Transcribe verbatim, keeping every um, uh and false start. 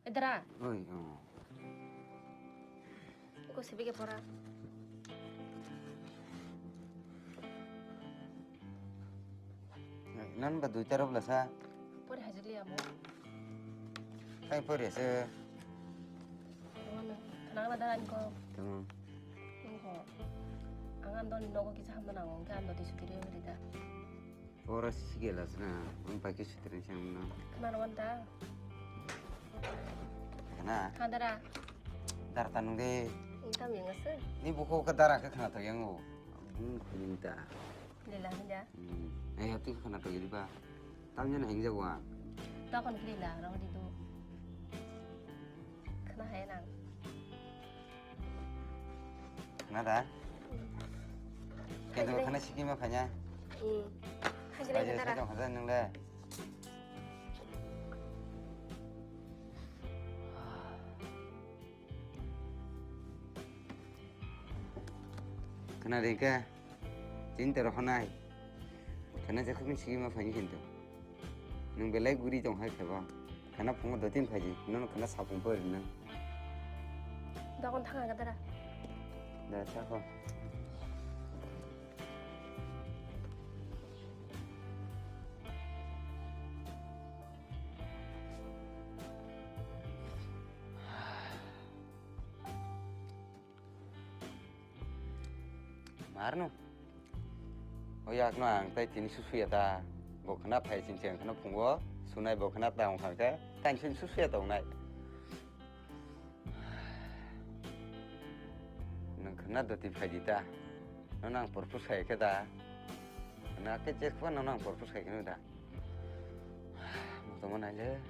Edra. Oi, oh. Ko sebege pora. Nan ba duita rok lasa. Pori hajili amo. Kai pori ase. Mana? Kenang na daran ko. Tamam. Ko. Ang ando ni nogo kisa hamna nango, ke ando di sutiri rida. Ora sisi gela sana, ang pakai sutiri sana. Kenang na wanta? Kana? Kadara. Dar tanung de. Intam yang ase. Ni buku ke dara ke kana to yang o. Hmm, minta. Lila hinja. Hmm. Eh, tu kana to yuri ba. Tam jana hinja wa. Takon lila rong di tu. Kana hai nang. Kana da? Hmm. Kendo kana siki ma phanya. Hmm. Hajira Baje kadara. Sa dong hajan nung le. Khna ringkha, chini tero honai. Khna je khukni sigi ma phaini kintu. Nwng belai guri tong hai khebo. Khna phungo dotin phaji, nono khna sapung pori nang. Dogon thanga gadara. Da chakho. Marno. O yakno ang tai tini susuya ta. Bo khna phai ching cheng khna phungo. Sunai bo khna ta ong kha khe. Tan sin susuya ta ongnai. Nang khna doti phai di ta. Nang nang propose khai khe da. Na ke chek pa nang nang propose khai khe da. Mo to mo nai le.